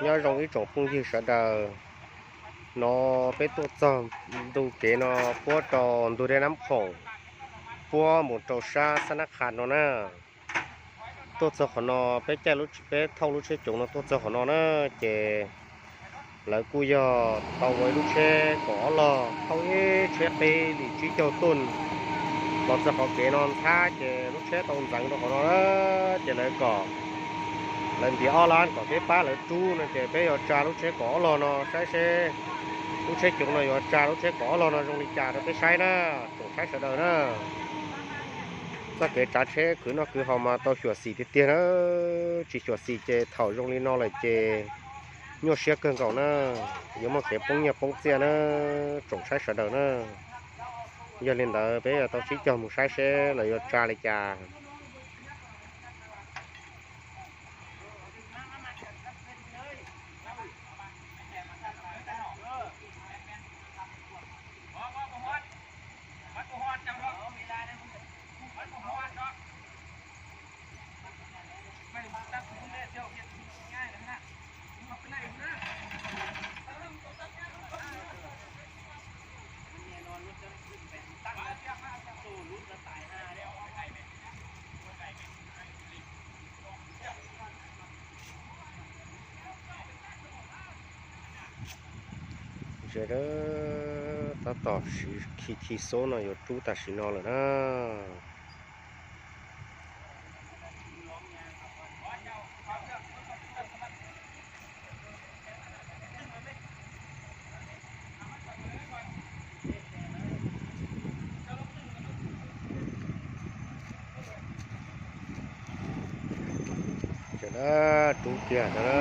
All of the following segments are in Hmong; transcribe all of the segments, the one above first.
Nyob zoo ib tsoom phooj ywg sawv daws, no peb tuaj txog ntu kev no puab rau ntug dej Nab Khoom, puab mus rau sab Xab Nab Qha no na. Tuaj txog qhov no, peb caij, peb thauj lub tsheb coov no tuaj txog qhov no na, ces lawv kuj yog tau ua ib lub tsheb kaum ob log, thauj ib tsheb qib li tsib caug tuj los txog qhov kev no ntxhab, ces lub tsheb tau ntxeev rau qhov no na, ces lawv kom, lawv ntiav ob lab kom peb pab lawv rub no, ces peb yuav tsa lub tsheb kaum ob log no saib seb lub tsheb coov no yuav tsa lub tsheb kaum ob log no zoo li cas rau peb saib na, tsoom saib sawv daws na. Txoj kev tsav tsheb khwv noj khwv haus mas tau xyuam xim tiag tiag na, tsis xyuam xim ces thaum zoo li no lawm ces nyuaj siab kawg nkaus na, yuav muaj kev poob nyiaj poob txiaj na, tsoom saib sawv daws na. Yog li ntawd peb yuav tau sib cog mus saib seb lawv yuav tsa li cas. Tab tom siv khi khi xub no yuav rub tam sim no lawm na. Rub kiag na.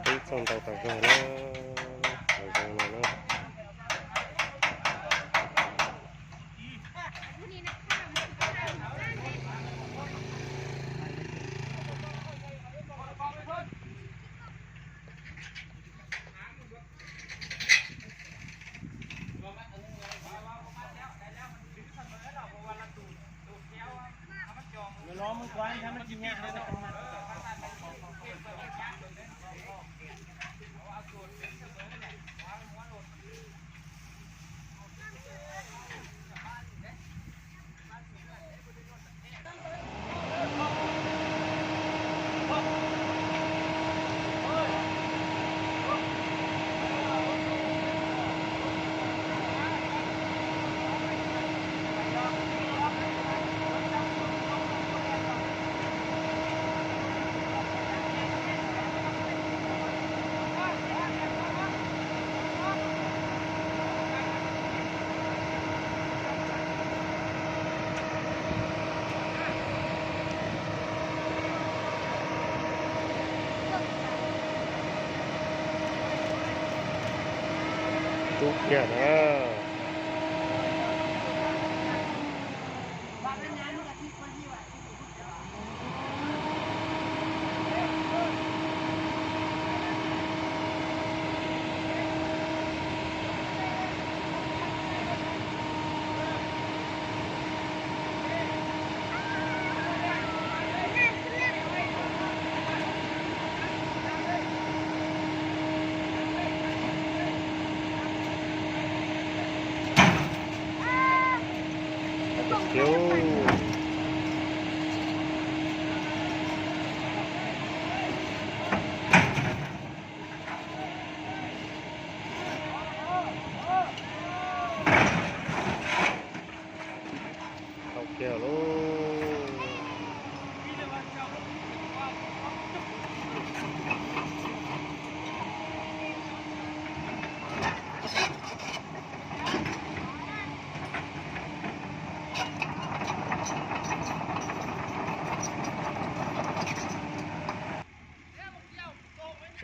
Peb txog ntau tas zog na, tas zog no na. Rub kiag na.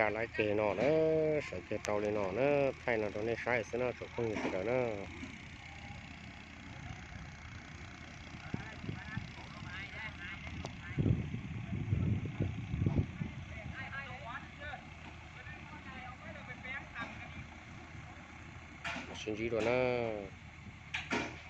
Laib ceg no na, sawv ceg rau li no na, thaij no rau nej saib xwb na tsoom phooj ywg sawv daws na. Sib ntsib dua na.